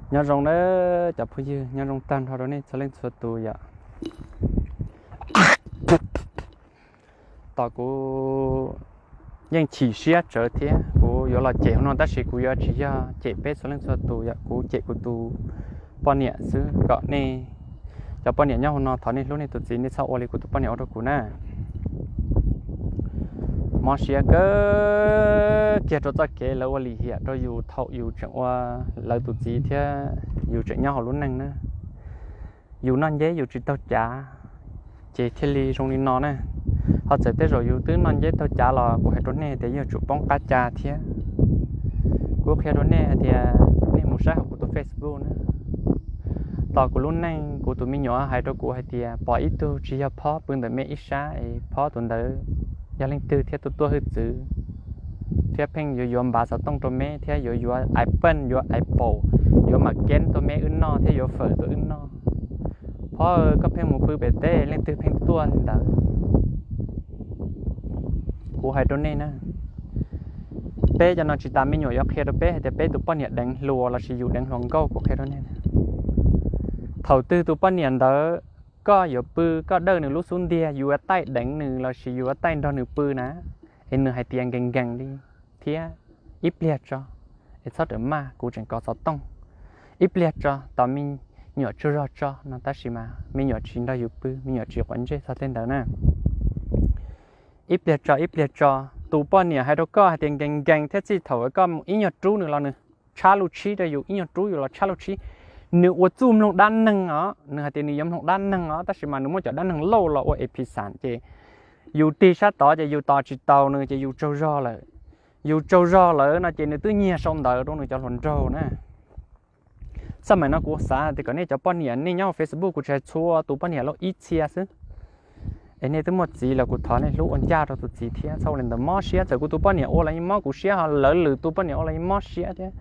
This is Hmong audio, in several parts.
Nyob zoo na cov phooj ywg, nyob zoo tag nrho rau nej txhua leej txhua tus yom. Tos kuv yeej chim siab tsawv thiab kuv yuav los cem hauv no, tab sis kuv yuav tsis yog cem peb txhua leej txhua tus yom, kuv cem kuv tus poj niam xwb kom nej, cov poj niam nyob hauv no thov nej hlub nej tus txiv, nej txhob ua li kuv tus poj niam ua rau kuv na. Mob siab kawg kiag rau txoj kev lawv ua lim hiam rau yus thaum yus tseem ua lawv tus txiv thiab yus tseem nyob hauv lub neej na. Yus noj nceb yus tsis taug cav, ces thiaj li zoo li no na. Ho txawm tej zaum yus twb noj nceb taug cav los kuv hais rau nej tias yuav tsum poob qab ca thiab. Kuv qhia rau nej hais tias nej mus saib hauv kuv tus Facebook na. Tos kuv lub neej, kuv tus me nyuam hais rau kuv hais tias pom ib tug tsis yog phob pw ntawm me ib sab es phob tus ntawd yog leej twg thiab tuaj tuaj hwj txwv, thiab pheej yuav yuav npav xov tooj rau me thiab yuav yuav iPad, yuav Apple, yuav mam keeb tuaj me wb noj thiab yuav fawm tuaj wb noj. Phob, koj pheej mus pw pem teb, leej twg pheej tuaj li ntawd? Kuv hais rau nej na, peb cov no tsis tas me nyuam yuav qhia rau peb hais tias peb tus poj niam deev hluas lossis yus deev hluas nkauj, kuv qhia rau nej. Thaum twg tus poj niam ntawd koj yuav pw, koj dawj nws lub xub ntiag, yuav taij deev nws lossis yuav taij nrog nws pw na, es nws hais tias nkees nkees li thiab ib pliag tso, es txhob rawm maj, kuv tseem kov xov tooj, ib pliag tso, tos me nyuam tsaug zog tso no, tab sis mas me nyuam tsis nrog yus pw, me nyuam tsis quav ntsej txog tej ntawd na. Ib pliag tso ib pliag tso, tus poj niam hais rau koj hais tias nkees nkees thiab txij thaum koj mus ib nyuag rub nws los nws tshab lub tshib rau yus, ib nyuag rub yus los tshab lub tshib. Nws ua txuj mloog dab neeg os, nws hais tias nws yuav mloog dab neeg os, tab sis mas nws muab cov dab neeg lauj los ua epizam ces yus tig sab tod ces yus tos tsis tau nws ces yus tsaug zog lawm. Yus tsaug zog lawm no ces nws twb nyiag sau ntawv rau nws cov hluas nraug na. Xab maim no kuv xav tias kom nej cov poj niam nej nyob hauv Facebook, kuv tsis hais txhua tus poj niam lauj, ib txhia xwb, es nej twb muaj txiv los kuv thov nej hlub ua ncaj rau tus txiv thiab txhob ua li ntawd, mob siab. Txawm kuv tus poj niam ua los yeej mob kuv siab, ho lawv lwm tus poj niam ua los yeej mob siab thiab.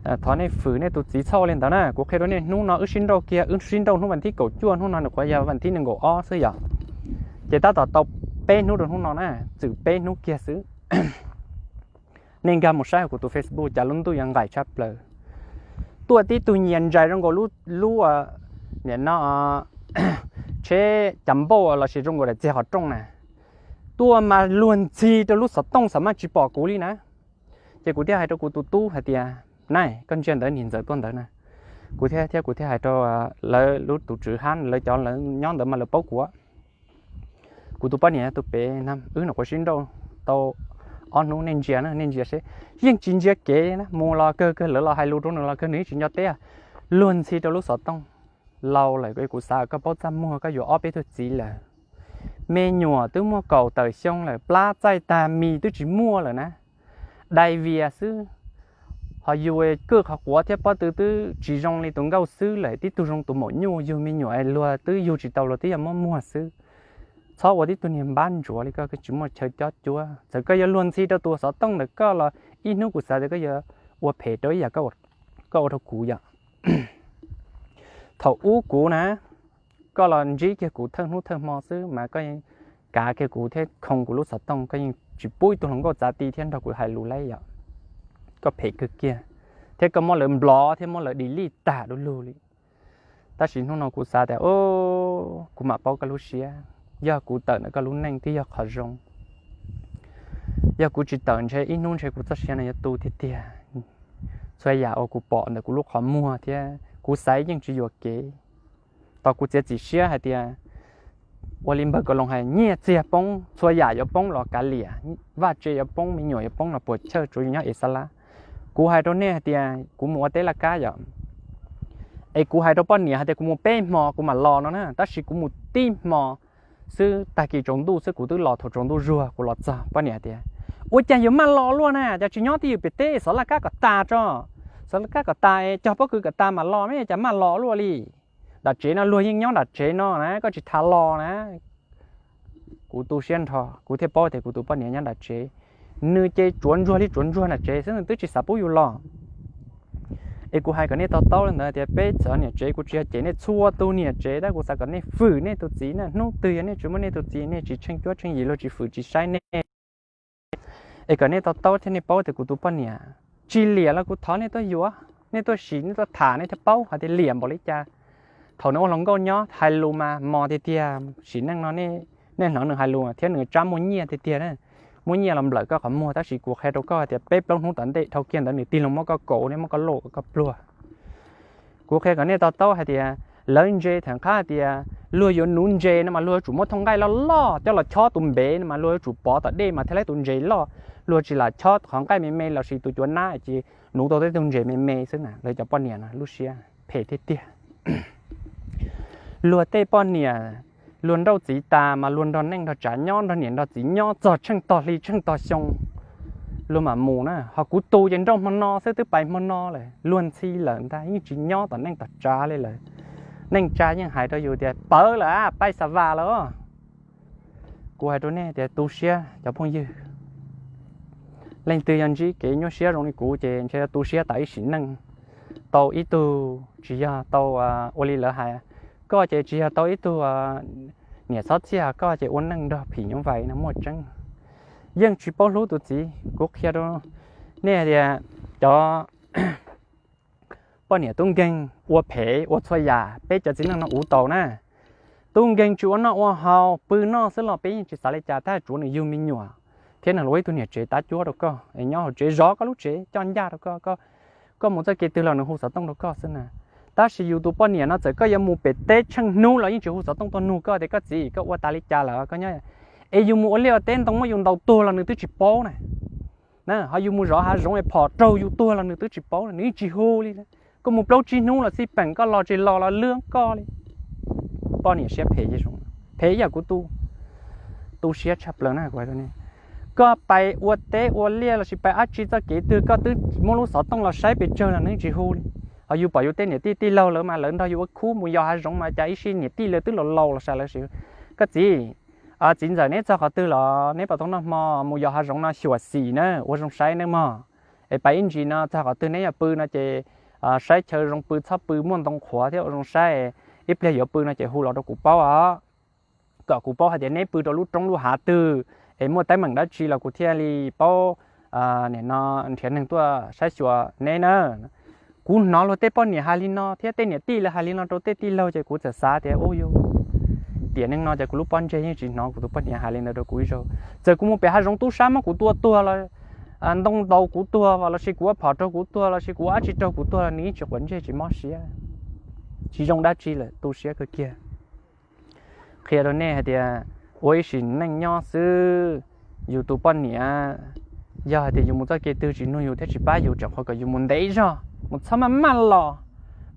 Thov nej fwm nej tus txiv txhob ua li ntawd na. Kuv qhia rau nej, hnub no wb sib nrauj kiag, wb sib nrauj hnub vas thib kaum cuaj, hnub no nws qhuav yog vas thib nees nkaum ob xwb yom. Ces tab tom tau peb hnub rau hnub no na, txwm peb hnub kiag xwb. Nej nkag mus saib hauv kuv tus Facebook cas lub ntuj yuav nqaim tshaj plaws. Tuaj tib tug nyias ntsais zoo nkaus lub, lub, nim no, tsheb cas npauj lossis zoo nkaus daim txiag qhov rooj na. Tuaj mas luag ntxhi rau lub xov tooj xav mas tsis pom kuv li na. Ces kuv thiaj hais rau kuv tus tub hais tias, na, koj ntsia ntawd niag ntxawm tuaj ntawd na. Kuv thiaj, thiab kuv thiaj hais rau lawv lub tus tswv hab, lawv cov lawv nyob ntawd mas lawv paub kuv. Kuv tus poj niam tus pem na, wb nyuam qhuav sib nrauj tau ob hnub, nej ntsia na, nej ntsia seb. Yeej tsis ntsia kev na, mus los kawg kawg, lawv los hais lus rau nws los kawg nws yeej tsis nco teb. Luag ntxhi rau lub xov tooj. Laus lawm, kuv xav kom koj paub txaj muag, koj yuav ob peb tug txiv lawm. Me nyuam twb muaj kaum tawm xyoo lawm, plab txaij tag, mis twb tsis muaj lawm na. Dai vias xwb. Ho yus kwj qhov quav thiab pob tw twb tsis zoo li tus nkauj xwb lawm, tib tug zoo tus maum nyuj, yug me nyuam luag twb yug tsis tau, luag twb yog muab muag xwb. Txhob ua tib tug niag npab ntsuav li, koj tsis muaj chaw cob cuab. Txawm koj yuav luag ntxhi rau tus xov tooj ntawm koj los ib hnub kuv xav tias koj yuav ua phem rau ib yam koj ua rau kuv yom. Thaum ub kuv na, koj los ntsib kiag kuv thawj hnub thawj hmo xwb mas koj yeej kav kiag kuv thiab khoo kuv lub xov tooj, koj yeej tsis pub ib tug hluas nkauj txav ti thiab nrog kuv hais lus laib yom. Koj phem kawg kiag, thiab koj muab lawv block thiab muab lawv delete tag du lug li. Tab sis hnub no kuv xav tias, kuv mam paub koj lub siab, yog kuv tawm ntawm koj lub neej twb yog qhov zoo. Yog kuv tsis tawm ntshe ib hnub ntshe kuv txoj sia no yuav tu tiag tiag. Txhua yam uas kuv pom ntawm kuv lub qhov muag thiab kuv xaiv yeej tsis yuam kev. Tos kuv txiav txim siab hais tias, ua li npawg Kaus Loos hais, nyiaj txiag poob, txhua yam yuav poob los kav liam, vaj tse yuav poob, me nyuam yuav poob los puas chawj, tsuav yus nyob ev xab lab. Kuv hais rau nej hais tias kuv mus ua teb laj kab yom, es kuv hais rau poj niam hais tias kuv mus peb hmo kuv mam los no na, tab sis kuv mus tib hmo xwb, tag kis tsaus ntuj xwb kuv twb los, thaum tsaus ntuj zuag kuv los txog, poj niam hais tias, ua cas yuav maj los luaj na, cas tsis nyob twj ywm pem teb, xov laj kab kom tas tso, xov laj kab kom tas, cog pob kws kom tas mam los, cas maj los luaj li. Nram tsev no luag yeej nyob nram tsev no na, koj tsis tas los na. Kuv tu siab nrho, kuv thiaj paub tias kuv tus poj niam nyob nram tsev. Nws ces tsuav ntsuag li tsuav ntsuag nram tsev xwb, nws twb tsis xav pub yus los. Es kuv hais kom nej to taub li ntawd tias peb txhua niam tsev, kuv tsis yog cem nej txhua tus niam tsev, tab kuv xav kom nej fwm nej tus txiv na, hnub twg yog nej tsis muaj nej tus txiv, nej tsis tsheej cuab tsheej yim, luag tsis fwm tsis saib nej. Es kom nej to taub thiab nej paub tias kuv tus poj niam tsis liam los kuv thov nej tuaj yuav. nej tuaj sim nej tuaj tham nej thiaj paub hais tias liam npaum li cas. Thaum nws ua hluas nkauj nyob hais lus mas mos tiag tiag, sim neej no nej hnov nws hais lus thiab nws tsab muaj nyiaj tiag tiag na. Muaj nyiaj los nplawm koj qhov muag, tab sis kuv qhia rau koj hais tias peb plaub hnub tom ntej dhau kiag ntawd nws tig loo muab koj kaus, nej muab koj loj koj pluag. Kuv qhia kom nej to taub hais tias lawv ntse theem qhab hais tias luag yuav nuv ntses no mas luag yuav tsum muab thooj nqaij loj loj coj los chob tus npev no mas luag yuav tsum pov tom dej mas thiaj laib tus ntses loj. Luag tsis lam chob qhov nqaij me me lossis tus cuav nab ces nuv tau tej tug ntses me me xwb na. Lawv cov poj niam no lub siab phem tiag tiag. Luag tej poj niam, luag nrauj txiv tas mas luag nrog neej nrog tsav nyob, nrog niam nrog txiv nyob txog tsheej tog hli tsheej tog xyoo luag mam mus na. Ho kuv tus ces nrauj hmo no xwb twb pais hmo no lawm, luag ntxhi lawm ntag, yeej tsis nyob tom neej tom tsav li lawm. Neej tsa yeej hais rau yus tias pawv lawm, paib xa vas lawm. Kuv hais rau nej tias tu siab cov phooj ywg, leej twg yog ntsib kev nyuaj siab zoo li kuv ces ntshe yuav tu siab tas ib sim neej. Tau ib tug tsis yog tau ua li lawv hais, koj ces tsis yog tau ib tug niam txhob txhiaj, koj ces ua neej nrog phim nyuj vais no muaj tseeb. Yeej tsis paub hlub tus txiv. Kuv qhia rau nej hais tias cov poj niam tub nkeeg ua phem ua txhua yam peb cov txiv neej no uv tau na. Tub nkeeg tsis ua noj ua haus, pw noj xwb los peb yeej tsis xav li cas, tab tsuav nws yug me nyuam thiab nws los ua ib tug niam tsev tab cuab rau koj es nyob hauv tsev zov koj lub tsev coj ncaj rau koj, koj mus txoj kev twg los nws hu xov tooj rau koj xwb na. Tab sis yus tus poj niam no txawm koj yuav mus pem teb tsheej hnub los yeej tsis hu xov tooj tuaj nug koj tias koj txiv koj ua tas li cas lawm koj nyob, es yus mus ua liaj ua teb ntoo muab yus ntaus tuag los nws twb tsis paub na. Na ho yus mus zov hav zoov es phom raug yus tuag los nws twb tsis paub, nws yeej tsis hu li. Koj mus plaub tsib hnub los xij peem, koj los tsis los los lwb koj li. Poj niam siab phem, phem ib yam kuv tu, tu siab tshaj plaws na. Koj pais ua teb ua liaj lossis pais dab tsi txoj kev twg koj twb muab lub xov tooj los saib pes tsawg los nws tsis hu li. Ho yus pom yus tej niam tij tij laug lawv mas lawv nrog yus ua khub mus yos hav zoov mas cas ib sij niam tij lawv twb laus laus los sav lawv si, koj txiv, txiv ntxawm neb txog qhov twg los neb puas tau noj hmo, mus yos hav zoov no xyuam xim na, ua zoo saib nawb mog. Es pais ib ntsis no txog qhov twg neb yuav pw no ces saib chaw zoo pw txhob pw muaj ntoo qhuav thiab ua zoo saib, ib pliag yuav pw no ces hu los rau kuv paub os, kom kuv paub hais tias neb pw rau lub roob lub hav twg, es muaj teeb meem dab tsi los kuv thiaj li paub, nim no nrhiav neeg tuaj saib xyuas neb na. Kuv hnov luag tej poj niam hais li no thiab tej niam tij lawv hais li no rau tej tij laug ces kuv txawm xav tias, u yus tiam neej no ces kuv lub pob ntseg yeej tsis hnov kuv tus poj niam hais li ntawd rau kuv ib zaug. Txawm kuv mus pem hav zoov tub sab muab kuv tua tuag los, ntoo ntaus kuv tuag los sis kuv ua phom raug kuv tuag los sis kuv ua dab tsi raug kuv tuag los nws yeej tsis quav ntsej tsis mob siab, tsis zoo dab tsi lawm, tu siab kawg kiag. Qhia rau nej hais tias ua ib sim neej nyob xwb, yus tus poj niam, yog hais tias yus mus txoj kev twg tsis nug yus thiab tsis pab yus, tseem qhuav kom yus mus ntev zog, mus txhob maj maj los,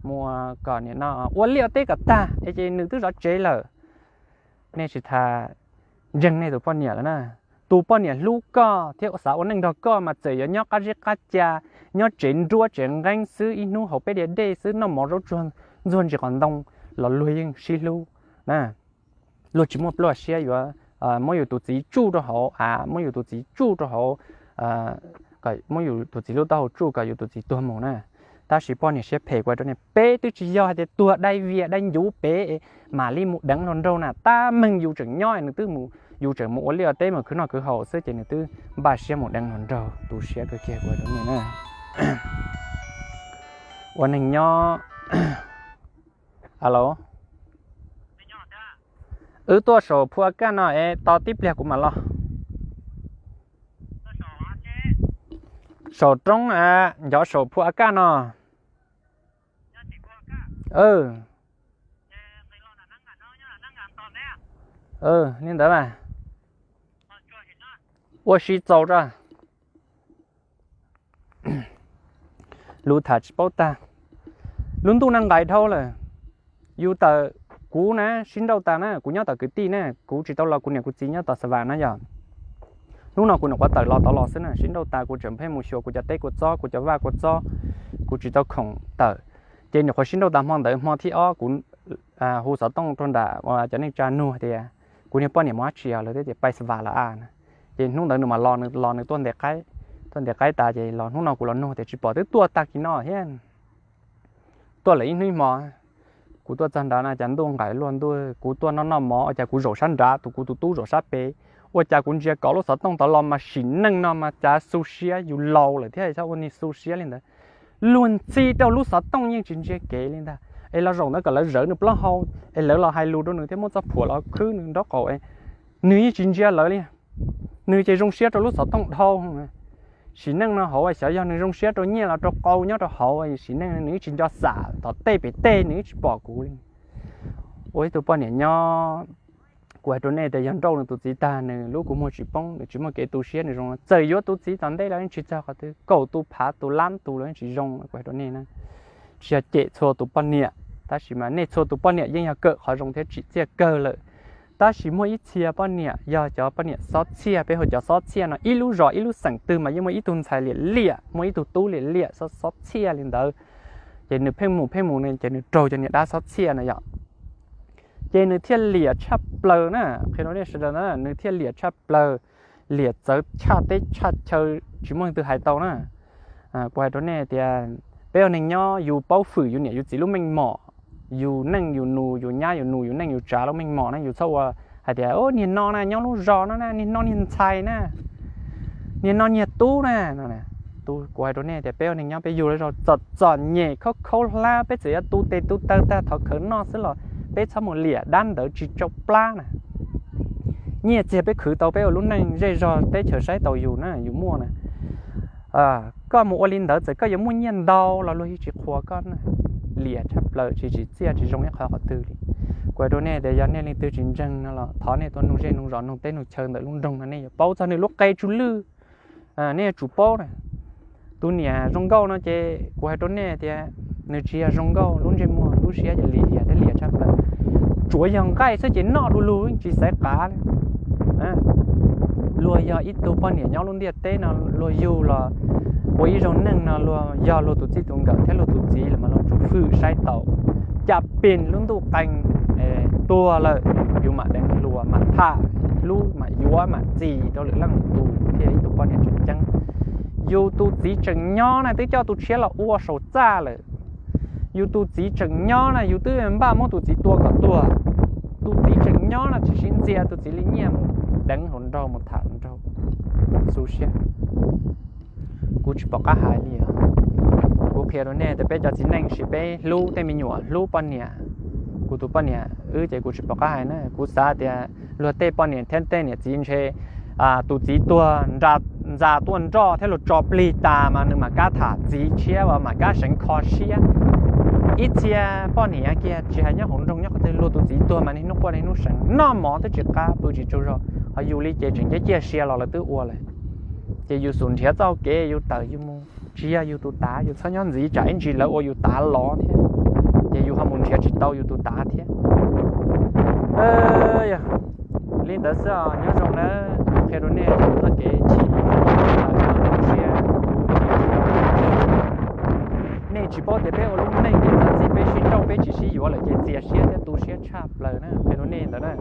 mus kom nim no ua liaj teb kom tag es ces nws twb zov tsev lawm. Nej tsis tas ntseeg nej tus poj niam lawm na. Tus poj niam hlub koj thiab xav ua neej nrog koj mas txawm yuav nyob qab zeb qab ca, nyob tsev nruab tsev nqeeb xwb, ib hnub haus peb diav dej xwb, noj mov zaub tsuag ntxuag ntsis qos ntoo los luag yeej sib hlub na. Luag tsis muaj plab siab yuav muab yus tus txiv tsuj rau hauv av, muab yus tus txiv tsuj rau hauv, muab yus tus txiv lub taub hau tsuj kom yus tus txiv tuag mus na. Tab sis poj niam siab phem kuv hais rau nej, peb twb tsis yog hais tias tuag dai vias dai ncuv pem mam li mus deev hluas nraug na, tab meeg yus tseem nyob nws twb mus, yus tseem mus ua liaj ua teb mus khwv noj khwv haus xwb ces nws twb npaj siab mus deev hluas nraug, tu siab kawg kiag kuv hais rau nej na. Ua neeg nyob, alo, wb tuaj saum phu a kaj no es tos tib pliag kuv mam los. Saum roob a, ncov saum phu a kaj no. Li ntawd mas ua si txaus ra. Lus tham tsis paub tag, lub ntuj no nqaim dhau lawm. Yus tawm, kuv na sib nrauj tas na, kuv nyob tom kwv tij na, kuv tsis tau los, kuv niam kuv txiv nyob tom Xa Vam na yog. Hnub no kuv nyuam qhuav tawm los tod los xwb na, sib nrauj tas kuv tseem pheej mus xyuas kuv cov teb kua txob, kuv cov vaj kua txob, kuv tsis tau khoom tawm. Ces nyuam qhuav sib nrauj tas hmo ntawd, hmo thib ob kuv hu xov tooj rau nram cov neej tsa nug tias kuv niag poj niam mus dab tsi lawm, thiab tias pais Xa Vam lawm a. Ces hnub ntawd nws mam los, nws los nws tuaj ntes qaib, tuaj ntes qaib tas ces los hnub no kuv los nug tias tsis pom, twb tuaj tag kis no thiab. Tuaj lawm ib hnub ib hmo, kuv tuaj txog nrad no cas ntuj nqaim luaj ntuj, kuv tuaj noj noj mov ua cas kuv zaum sab nrad, tus kuv tus tub zaum sab pem, ua cas kuv ntsia kauv lub xov tooj tod los mas sim neej no mas cas xu siab, yus laus lawm thiab txhob ua niag xu siab li ntawd. luag ntxhi rau lub xov tooj yeej tsis ntsia kev li ntag. Es los zaum ntawd kom lawv zawv nws plaub hau, es lawv los hais lus rau nws thiab muab txoj phuam los khwb nws nraub qaum, nws yeej tsis ntsia lawv li. Nws ces zoo siab rau lub xov tooj dhau. Sim neej no hauv xyov yog nws zoo siab rau nyiaj los rau qau nyob rau hauv, sim neej nws yeej tsis nco xam tom tej pem tej, nws yeej tsis pom kuv li. Ua ib tug poj niam nyob, kuv hais rau nej tias yog nrauj nws tus txiv tag nws lub kua muag tsis poob, nws tsis muaj kev tu siab, nws zoo txawm yuav tus txiv tom ntej los yeej tsis txog qhov twg, kaum tus phav tus lab tus los yeej tsis zoo. Kuv hais rau nej na, tsis yog cem txhua tus poj niam, tab sis mas nej txhua tus poj niam yeej yog kawm qhov zoo thiab tsim txiaj kawg lawm. Tab sis muaj ib txhia poj niam yog cov poj niam xob txhiaj, peb hu cov xob txhiaj no ib lub zos ib lub xeem twg mas yeej muaj ib tug ntxhais liam liam, muaj ib tug tub liam liam xob xob txhiaj li ntawd. Ces nws pheej mus pheej mus ne ces nws raug cov niam dab xob txhiaj na yom. Ces nws thiaj liam tshaj plaws na, qhia rau nej sawv daws na, nws thiaj liam tshaj plaws, liam txawv tshaj teb tshaj chaw, tsis muaj leej twg hais tau na. Kuv hais rau nej tias peb ua neeg nyob yus paub fwm yus niam yus txiv lub meej mom, yus neej yus nus, yus nyab yus nus, yus neej yus tsav lub meej mom na, yus txhob ua hais tias niag no na nyob lub zos no na, niag no niag ntxhais na, niag no niag tub na. Kuv hais rau nej tias peb ua neeg nyob peb yug lub zog txom txom nyem khaub khaub hlab, peb txawm yuav tu tes tu taw tag thov khawv noj xwb los peb txhob mus liam dab ntawd tsis tsau plab na. Nyiaj txiag peb khwv tau, peb ua lub neej zej zog teb chaws saib taus yus na, yus muaj na. Koj mus ua li ntawd txawm koj yuav muaj nyiaj ntau los luag yeej tsis qhuas koj na. Liam tshaj plaws, tsis tsim txiaj tsis zoo ib qho qhov twg li. Kuv hais rau nej tias yog nej leej twg tsis ntseeg no los thov nej tuaj nug zej nug zos nug teb nug chaw ntawm lub nroog no nej yuav paub txog nws lub qe tsw lwj. Nej yuav tsum paub na, tus niam zoo nkauj no ces kuv hais rau nej tias nws tsis yog zoo nkauj, lub ntsej muag lub siab ces lim hiam thiab liam tshaj plaws. Tsuav yog nqaij xwb ces noj du lug tsis xaiv qav li. Luag yog ib tug poj niam nyob lub ntiaj teb no, luag yug los ua ib zaug neej no luag yog luag tus txij tus nkawm thiab luag tus txiv los mas luag tsum hwm saib taus. Cas pes lub ntuj qee tuag lawm, yus mam deev hluas mam tham hlub mam yuav mam txis rau lwm leej lwm tus thiaj ib tug poj niam tseem ceeb. Yus tus txiv tseem nyob na twb coj tus tshiab los ua saum txaj lawm. Yus tus txiv tseem nyob na yus twb npaj muab tus txiv tua kom tuag. Tus txiv tseem nyob no tsis sib ntxias tus txiv li nyiaj mus deev hluas nraug mus tham hluas nraug. Xu siab. Kuv tsis pom qab hais li os. Kuv qhia rau nej tias peb cov txiv neej sis peb hlub tej me nyuam hlub poj niam. Kuv tus poj niam wb ces kuv tsis pom qab hais na, kuv xav tias luag tej poj niam thiab tej niam txiv ntshe tus txiv tuag ntxa tuaj nroj thiab luag tso plig tas mas nws mam kab tham txiv tshiab, mam kab seev kho siab. Ib txhia poj niam kiag tsis hais nyob hauv nroog nyob qhov twg luag tus txiv tuag mas niaj hnub quaj niaj hnub seev, noj mov twb tsis qab pw tsis tsaug zog, ho yus li ces tseem ciaj ciaj sia los lawv twb ua lawm. Ces yus xub nrhiav txoj kev yus tawm yus mus, tsis yog yus tus tav, yus txhob nyob ntxiv tsam ib ntsis lawv ua yus tav los thiab, ces yus ho mus nrhiav tsis tau yus tus tav thiab. Li ntawd xwb os, nyob zoo nawb, qhia rau nej txoj kev chim siab. Nej tsis paub tias peb ua lub neej ces txog txij peb sib nrauj peb tsis sib yuav lawm ces txias siab thiab tu siab tshaj plaws na, qhia rau nej ntawd na.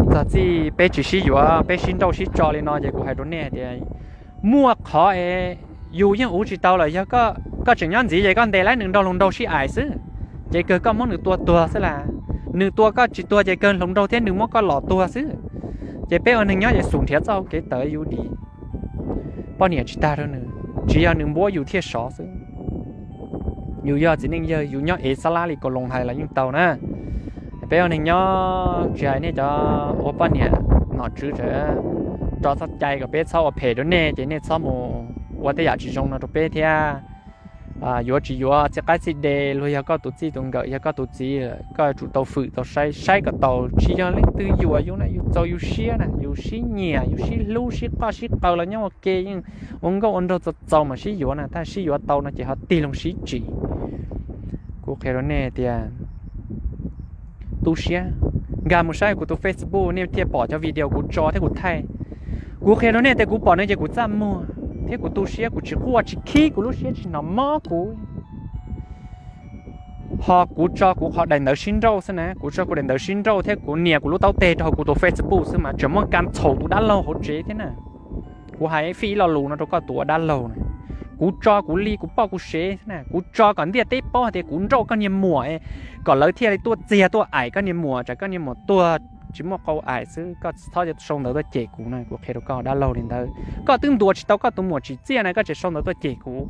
Txog txij peb tsis sib yuav peb sib nrauj sib tso li no ces kuv hais rau nej tias muaj qhov es yus yeej uv tsis tau lawm, yog koj tseem nyob ntxiv ces koj ntes laib nws nrog hluas nraug sib aim xwb, ces kawg koj muab nws tua tuag xwb las. Nws tua koj tsis tuag ces kawg hluas nraug thiab nws muab koj lom tuag xwb. Ces peb ua neeg nyob ces xub nrhiav txoj kev tawm yus dim. Poj niam tsis tag rau nws, tsis yog nws npuab yus thiaj sov xwb. Yus yog txiv neej yawg yus nyob ev xab lab li kaus loos hais los yeej tau na. Peb ua neeg nyob tsis hais nej cov ua poj niam nom tswv tso txhob cai kom peb txhob ua phem rau nej ces nej txhob mus ua tej yam tsis zoo no rau peb thiab. Yuav tsis yuav txij qaib txij de luag yog koj tus txij tus nkawm yog koj tus txiv, koj yuav tsum tau fwm tau saib, saib kom tau, tsis yog leej twg yuam yus na, yus txaus yus siab na, yus sib nyiam yus sib hlub sib qoj sib qaws los nyob ua ke yeej ua nkauj ua nraug txaus txaus mas sib yuav na, tab sib yuav tau no ces ho tig loo sib tsim. Kuv qhia rau nej tias tu siab, nkag mus saib kuv tus Facebook nej thiaj pom cov video kuv tso thiab kuv thaij. Kuv qhia rau nej tias kuv pom nws ces kuv txaj muag thiab kuv tu siab, kuv tsis quaj tsis khib, kuv lub siab tsis hnov mob kuv. Ho kuv tso kuv qhov daim ntawv sib nrauj xwb na, kuv tso kuv daim ntawv sib nrauj thiab kuv nias kuv lub taub teg rau hauv kuv tus Facebook xwb mas tseem muaj kas txhaum tus dab laug hauv tsev thiab na. Kuv hais fij ib lo lus no rau koj tus ua dab laug na, kuv tso kuv li kuv poj kuv sev xwb na, kuv tso kom ntiaj teb paub hais tias kuv nrauj koj niag muam, kom lawv thiaj li tuaj txiag tuaj aim koj niag muam, tsam koj niag muam tuag tsis muaj qau aim xwb, koj txhob sau ntawv tuaj cem kuv na, kuv qhia rau koj dab laug li ntawd. Koj twb ntuas tsis tau koj tus muam tsim txiaj na koj tseem sau ntawv tuaj cem kuv.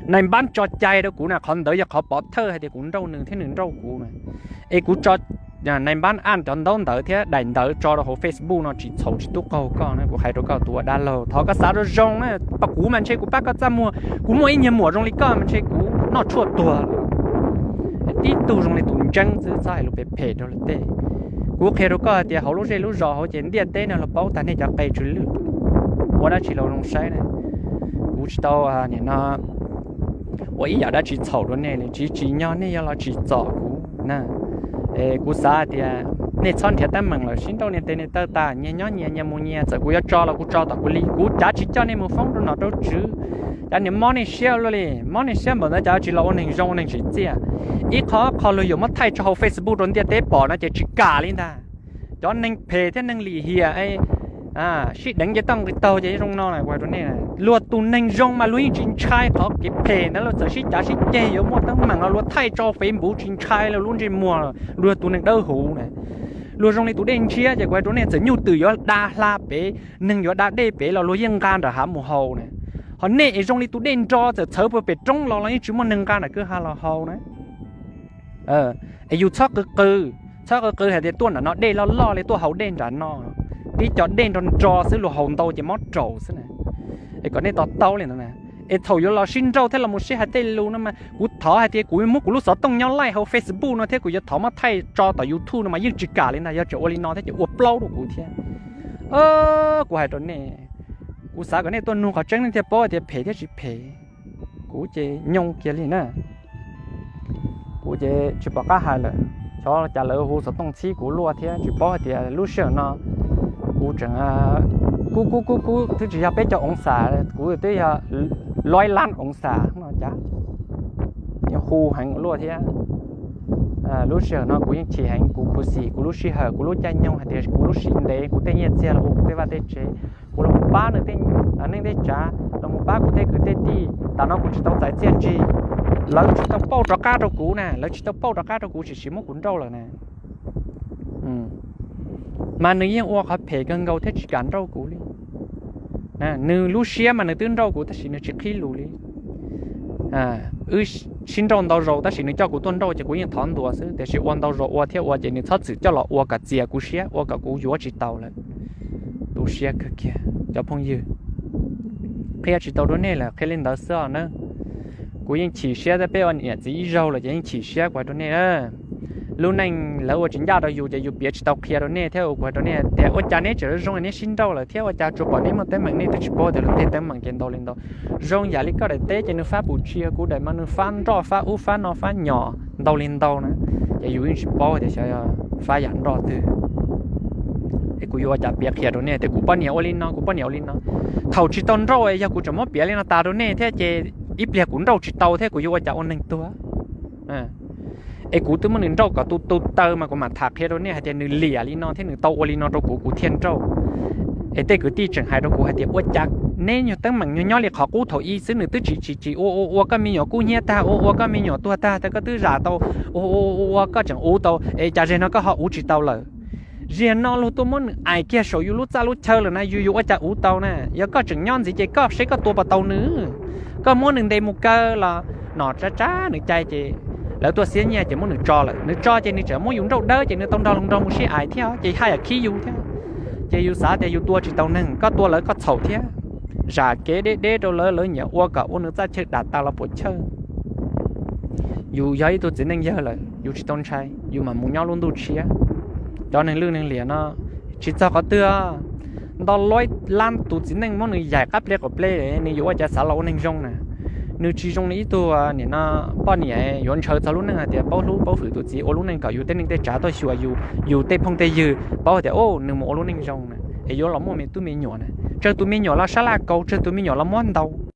Nais npab tso cai rau kuv na, qhov ntawd yog qhov pov thawj hais tias kuv nrauj nws thiab nws nrauj kuv na. Es kuv tso nais npab aj cov ntaub ntawv thiab daim ntawv tso rau hauv Facebook no tsis txhaum tsis tub qaug koj na, kuv hais rau koj tus ua dab laug, thov koj xav zoo zoo na, kuv mas ntshe kuv pab koj txaj muag, kuv muaj ib nyuag muam zoo li koj mas ntshe kuv noj tshuaj tuag. Tib tug zoo li tus ntseeb xwb txhob hais lus phem phem rau luag tej. Kuv qhia rau koj hais tias hauv lub zej lub zos hauv ces ntiaj teb no los paub tag nej cov qe tsw lwj, ua dab tsi los zoo saib na. Kuv tsis tau, nim no ua ib yam dab tsi txhaum rau nej li, tsis tsim nyog nej yuav los tsim txom kuv na. Kuv xav hais tias nej txhob nrhiav teeb meem lawm, sib nrauj nias tes nias taw tas, nyias nyob nyias, nyias mus nyias, txawm kuv yuav tso los kuv tso tom kuv li, kuv cav tsis coj nej mus foob rau nom rau tswv. Cav niam mob nej siab luaj li, mob nej siab npaum ntawd cav tsis los ua neeg zoo ua neeg tsim txiaj. Ib qho qho luag yuav muab thaij tso hauv Facebook rau ntiaj teb pom no ces tsis kam li ntag. Cov neeg phem thiab neeg lim hiam sib deev ces toj nqis taug ces zoo no na, kuv hais rau nej, luag tus neeg zoo mas luag yeej tsis ntshai qhov kev phem ntawd, luag txawm sib cav sib ceg yuav muaj teeb meem los luag thaij tso Facebook tsis ntshai li lub ntsej muag, luag tus neeg dawb huv na. Luag zoo li tus dej ntshiab ces kuv hais rau nej, txawm nyuj twm yuav da hla pem, neeg yuav da dej pem los luag yeej nqa nram hav mus haus na. Ho nej es zoo li tus dej nro txawm txhawv puag pem roob los los yeej tsis muaj neeg nqa nram kwj ha los haus na. Es yus txhob qw qw, txhob qw qw hais tias tuaj nram no dej loj loj li tuaj haus dej nram no. Tib co dej nro nro xwb luag haus ntau ces mob raum xwb na. Es kom nej to taub li ntawd na. Es thaum yuav los sib nrauj thiab los mus sib hais tej lus no mas kuv thov hais tias kuv muab kuv lub xov tooj nyob laij hauv Facebook no thiab kuv yuav thov muab thaij tso tom YouTube no mas yeej tsis kam li ntag, yog tseem ua li no thiab ces ua plaub rau kuv thiab. Kuv hais rau nej, kuv xav kom nej tuaj nug qhov tseeb nej thiaj paub hais tias phem thiab tsis phem. Kuv ces nyoo kiag li na. Kuv ces tsis pom qab hais lawm, xyov cas lawv hu xov tooj txhib kuv luaj thiab tsis paub hais tias lub sij hawm no kuv tseem kub kub kub kub twb tsis yog peb caug oov xas, kuv twb yog loib lab oov xas no cas hu heev ua luaj thiab. Lub sij hawm no kuv yeej chim heev kuv khuv xim kuv lub sij hawm kuv lub caij nyoog hais tias kuv lub siab ntev kuv tej nyiaj txiag los ua kuv tej vaj tej tsev, kuv los mus pab nws tej neej tej tsav, los mus pab kuv tej kwv tej tij. Tam no kuv tsis tau txais txiaj ntsig, lawv tsis tau pauj rov qab rau kuv na, lawv tsis tau pauj rov qab rau kuv, tsis siv muab kuv nrauj lawm na. Mas nws yeej ua qhov phem kawg nkaus thiab tsis kam nrauj kuv li. Nws lub siab mas nws twb nrauj kuv tab sis nws tsis qhib lus li. Wb sib nrauj ntau zaus tab sis nws coj kuv tuaj nrauj ces kuv yeej thov ntuas xwb, tiam sis ua ntau zaus ua thiab ua ces nws txhob txwm coj los ua kom txias kuv siab ua kom kuv yuav tsis taus lawm. Tu siab kawg kiag cov phooj ywg. Qhia tsis tau rau nej lawm, qhia li ntawd xwb os na. Kuv yeej chim siab thiab, peb ua niam txiv ib zaug lawm ces yeej chim siab kuv hais rau nej. Lub neej lawv ua tsis ncaj rau yus ces yus piav tsis tau qhia rau nej thiab, kuv hais rau nej tias ua cas neb tseem zoo neb sib nrauj lawm thiab ua cas tsuas pom neb muaj teeb meem, nej twb tsis paub tias luag tej teeb meem ces ntau li ntau. Zoo yam li koj daim teb ces nws fab pum tsia, kuv daim mas nws fab nroj fab ub fab no fab nyom ntau li ntau na, ces yus yeej tsis paub tias xyov fab yam nroj twg. Es kuv yuav ua cas piav qhia rau nej tias kuv poj niam ua li no kuv poj niam ua li no. Thaum tsis tau nrauj yog kuv tseem muab piav li no tas rau nej thiab ces ib pliag kuv nrauj tsis tau thiab kuv yuav ua cas ua neeg tuag. Es kuv twb muab nws nrauj kom tu tu taw mas kuv mam tham qhia rau nej hais tias nws liam li no thiab nws tau ua li no rau kuv kuv thiaj nrauj. Es tej kwv tij tseem hais rau kuv hais tias ua cas neb nyuag teeb meem nyuag nyob li qhov qub thaum ub xwb nws twb tsis tsis tsis ua ua ua koj me nyuam kub hnyiab tag, ua ua koj me nyuam tuag tag, koj twb zam tau, ua ua ua koj tseem uv tau, es cas zaum no koj ho uv tsis tau lawm. Zaum no luag tuaj muab nws aim kiag saum yus lub txaj lub chaw lawm na, yus yuav ua cas uv tau na? Yog koj tseem nyob ntxiv ces koj seb koj tua puas tau nws. Koj muab nws ntes mus kaw los nom tsab tsab nws cai ces lawv tuaj xiab nyiaj ces muab nws tso lawm. Nws tso ces nws tseem muab yus nrauj dawb ces nws tau nrog luag nrog mus sib aim thiab ces haj yam khib yus thiab. Ces yus xav tias yus tua tsis tau neeg, koj tua lawv koj txhaum thiab. Zam kev deb deb rau lawv, lawv nyiam ua kom ua nws txaj chaw dam tas los puas chawj. Yus yog ib tug txiv neej yawg lawm yus tsis tau ntshai, yus mam mus nyob lub ntuj tshiab. Cov neeg lwj neeg liam no tsis txog qhov twg, ntau lab tus txiv neej muab nws yaim qab pleb qaum pleb, nws yuav ua cas xav los ua neeg zoo na? Nws tsis zoo li ib tug nim no poj niam yuav ntshaw txog lub neej hais tias paub hlub paub hwm tus txiv, ua lub neej kom yus tej neej tej tsav tuaj xyuas yus, yus tej phooj tej ywg paub hais tias nws mus ua lub neej zoo na, es yuav los muaj me tub me nyuam na. Tsawg tus me nyuam los sab laj kaus, tsawg tus me nyuam los muab ntaus.